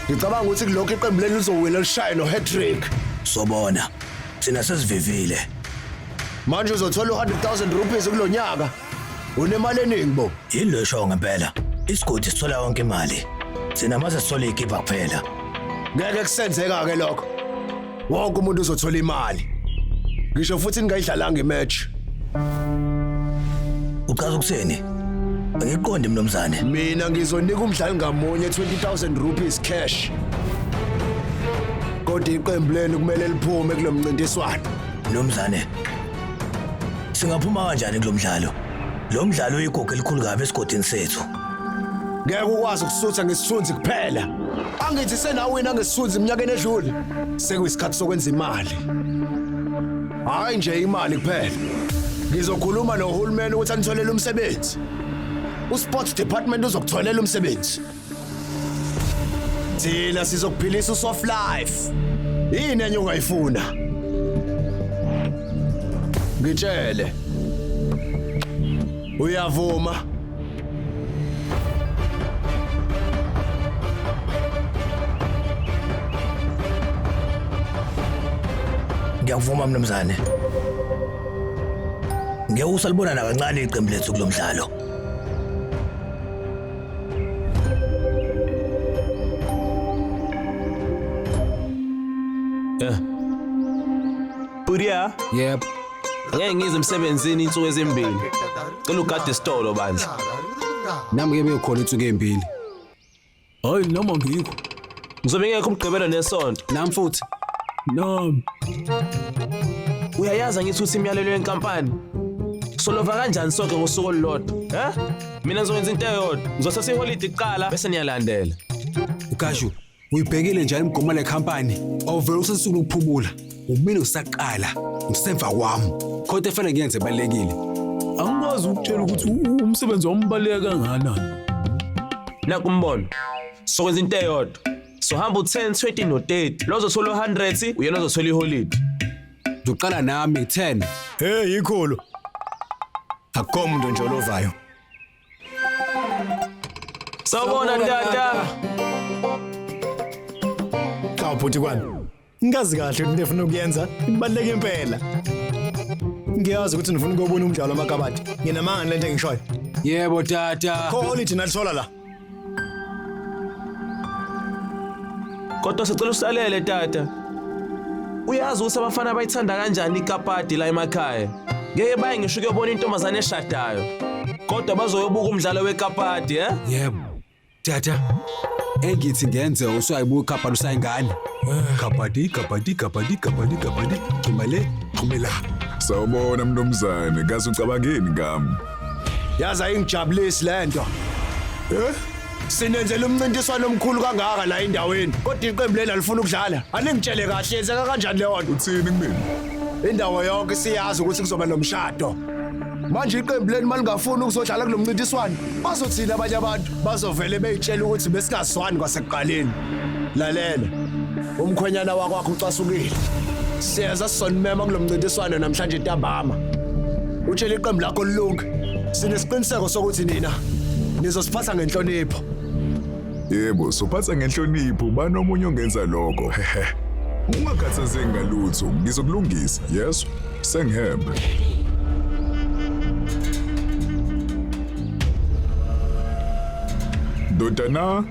Ngicabanga ukuthi kulokho iqembu lenu lizowina lishaye no-hat-trick. Sobona. Thina sesivivile. Manje uzothola u-100,000 rupees kulo nyaka. Unemali eningi bo. Yini lo eshoyo ngempela? Isigodi sithola yonke imali. Thina mase sithola ikipa kuphela. Ngeke kusenzeka ke lokho. Wonke umuntu uzothola imali. Ngisho futhi ningayidlalanga imatch. Uchaza ukuthini? Angiqondi mnumzane. Mina ngizonika umdlali ngamunye 20,000 rupees cash. Kodwa iqembu lenu kumele liphume kulo mncintiswano. Mnumzane. Singaphuma kanjani kulo mdlalo? Lo mdlalo uyigugu elikhulu kabi esigodini sethu. Ngeke ukwazi ukusutha ngesithunzi kuphela. Angithi senawina ngesithunzi eminyakeni edlule. Sekuyisikhathi sokwenza imali. Hayi nje imali kuphela. Ngizokhuluma nohulumeni ukuthi anitholele umsebenzi. USports Department uzokutholela umsebenzi. Thina sizokuphilisa usoft life. Yini enye ongayifuna? Ngitshele. Uyavuma? Ngiyakuvuma mnumzane. Ngeke usalibona nakancane iqembu lethu kulo mdlalo. Budia, Yebo. ngeke ngize emsebenzini insuku ezimbili. Cela ugade isitolo bandla. Nami ke bekhona insuku ezimbili. Hayi noma ngikho. Ngizobe ngekho umgqibelo nesonto. Nami futhi. Nami. Uyayazi ngithi uthi imiyalelo yenkampani. Solova kanjani sonke ngosuku olulodwa? Eh? Mina ngizokwenza into eyodwa. Ngizothatha iholide kuqala bese niyalandela. Ukashu, uyibhekile njalo imigomo le company. Awuvele usesuku lokuphumula. Umile usaqala, usemva kwami. Khona efanele ngiyenze ebalekile. Angikwazi ukutshela ukuthi umsebenzi wami ubaluleke kangakanani. Naku umbono. Sokwenza into eyodwa. Sohamba u10, 20 no30. Lo ozothola u100 uyena ozothola iholide. Ngizoqala nami 10. Hey ikhulu. Akukho umuntu nje olovayo. Sawubona tata. Cha bhuti kwami. Ngazi kahle ukuthi into efuna ukuyenza ibaluleke impela. Ngiyazi ukuthi nifuna ukubona umdlalo wamakabadi. Nginamanga lento engishoyo. Yebo tata. Kho holiday nalithola la. Kodwa sicela usalele tata. Uyazi ukuthi abafana bayithanda kanjani ikapati la emakhaya. Ngeke baye ngisho ukuyobona intombazane eshadayo. Kodwa bazoyobuka umdlalo wekapati, eh? Yebo. Tata. Engithi ngenze usuyayibuka ikhapha usayingane. Kabadi, kabadi, kabadi, kabadi, kabadi. Xhuma le, xhume la. Sawubona mnumzane, kaze ucabangeni ngami? Yazi ayingijabulisi lento. Eh? Sinenzela umncintiswano omkhulu kangaka la endaweni. Kodwa iqembu leli alifuna ukudlala. Aningitshele kahle yenzeka kanjani leyo nto? Uthini kumina? Indawo yonke siyazi ukuthi kuzoba nomshado. Manje iqembu leni malingafuni ukuzodlala kulo mncintiswano, bazothini abanye abantu? Bazovele beyitshela ukuthi besingazwani kwasekuqaleni. Lalela. Umkhwenyana wakwakho ucasukile. Siyeza sizonimema kulo mncintiswano namhlanje ntambama. Utshele iqembu lakho lilunge. Sinesiqiniseko sokuthi nina nizosiphatha ngenhlonipho. Yebo, sophatha ngenhlonipho ubani omunye ongenza lokho. Hehe. Ungakhathazeki ngalutho, ngizokulungisa. Yes, sengihamba. Ndodana,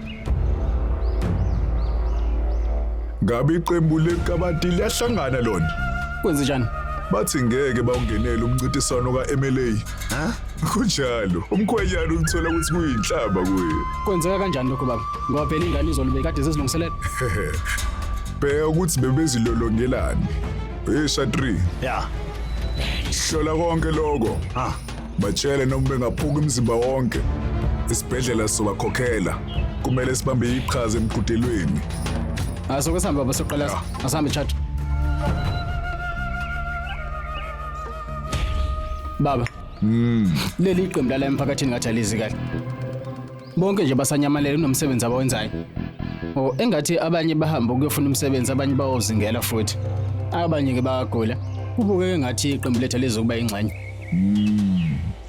ngabe iqembu lekabati liyahlangana lona? Kwenze njani? Bathi ngeke bawungenele umncintiswano ka-MLA. Ha? Kunjalo, umkhwenyana uthola ukuthi kuyinhlamba kuye. Kwenzeka kanjani lokho baba? Ngoba phela ingane izolo bekade zizilungiselela. Bheka ukuthi bebezilolongelani. Hey Shatri. Ya. Hlola konke lokho. Ha. Batshele noma bengaphuka imizimba wonke. Isibhedlela sizobakhokhela. Kumele sibambe iqhaza emqhudelweni. Asoke sihambe baba soqala. Asihambe chat. Baba. Leli iqembu lala emphakathini ngathi alizi kahle. Bonke nje basanyamalele kunomsebenzi abawenzayo. Oh, engathi abanye bahamba ukuyofuna umsebenzi, abanye bayozingela futhi. Abanye ke bayagula. Kubukeka engathi iqembu lethu lizokuba ingxenye.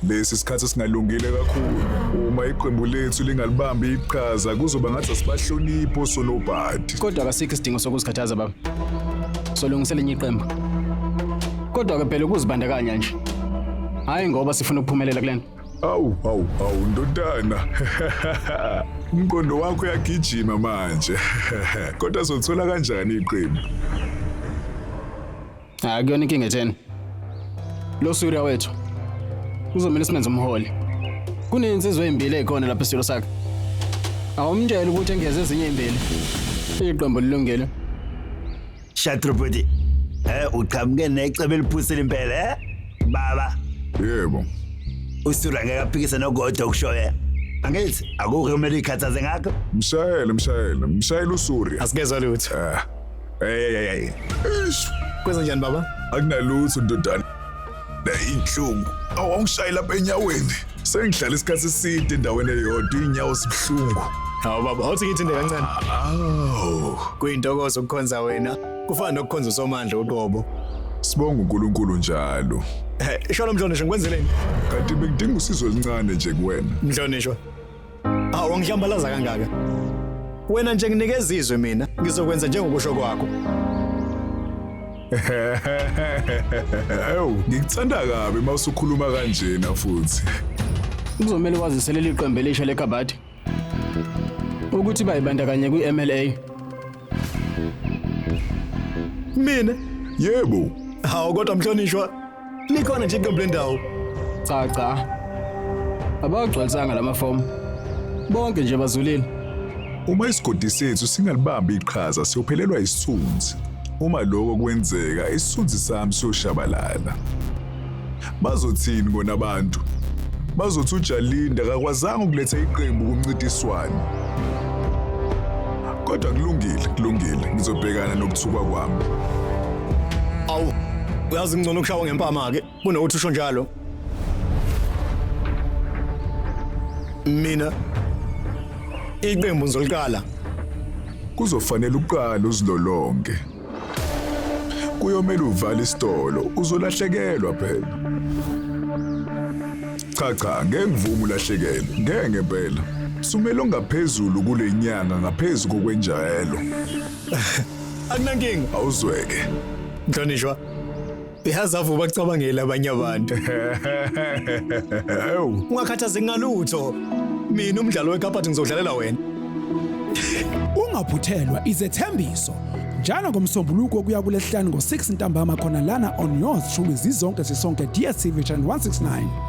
Lesi sikhathi singalungile kakhulu. Uma iqembu lethu lingalibambi iqhaza kuzoba ngathi asibahloniphi osonobhadi. Kodwa akasikho isidingo sokuzikhathaza baba. Solungisa elinye iqembu. Kodwa ke phela ukuzibandakanya nje. Hayi ngoba sifuna ukuphumelela kulento. Awu, awu, awu ndodana. Umqondo wakho uyagijima manje. Kodwa sothola kanjani iqembu? Hayi kuyona inkinga etheni. Lo Surya wethu uzomele simenze umholi. Kunezinsizwa ezimbili ezikhona lapha esitolo sakhe. Awumtshele ukuthi engeze ezinye ezimbili. Iqembu lilungile. Shatrupati. Uqhamuke necebo eliphusile impela, eh? Baba. Yebo. Usura ngeke aphikise nogodo okushoyo. Angithi akukho kumele ikhathaze ngakho. Mshayele, mshayele, mshayele uSurya. Asikezwa lutho. Hey hey hey. Eish, Kwenza njani baba? akunalutho ndodana. Inhlungu. Awungishayela lapha enyaweni. Sengihlala isikhathi eside endaweni eyodwa, inyawo sibuhlungu. Hawu baba, awuthi ngithinte kancane. Awu. Kuyintokozo ukukhonza wena. Kufana nokukhonza uSomandla uqobo. Sibonga uNkulunkulu njalo. Sholo mhlonishwa ngikwenzeleni? Kanti bengidinga usizo oluncane nje kuwena. Mhlonishwa. Awu angihlambalaza kangaka. Wena nje nginikeza izwi mina, ngizokwenza njengokusho kwakho. Ewu, ngikuthanda kabi mawusukhuluma kanjena futhi. Kuzomele wazise leli qembu elisha lekabadi ukuthi bayibandakanye kwi-MLA. Mina? Yebo. Hawu kodwa mhlonishwa, likhona nje iqembu lendawo. Cha cha. Abawagcwalisanga lamafomu. Bonke nje bazulile. Uma isigodi sethu singalibambi iqhaza siyophelelwa isithunzi. Uma lokho kwenzeka isithunzi sami siyoshabalala. Bazothini kona abantu? Bazothi uJalinda akakwazanga ukuletha iqembu kumncintiswano. Kodwa kulungile, kulungile. Ngizobhekana nokuthukwa kwami. Awu, uyazi ngcono ukushawa ngempama ke kunokuthi usho njalo. Mina iqembu ngizoliqala. Kuzofanele uqale uzilolonge. Kuyomela uvale isitolo, uzolahlekelwa phela. Cha cha, ngeke ngivume ulahlekelwe, ngeke ngempela. Sumela ongaphezulu kule nyanga ngaphezulu kokwenjayelo. Akunankinga. Awuzweke. Mhlonishwa. Uyazi avuba kucabangela abanye abantu. Ewu, Ungakhathazeki ngalutho. Mina umdlalo wekapati ngizodlalela wena. Ungaphuthelwa izethembiso njalo ngomsombuluko kuya kulesihlanu ngo-6 ntambama khona lana on yours truly zizonke sisonke DStv channel 169.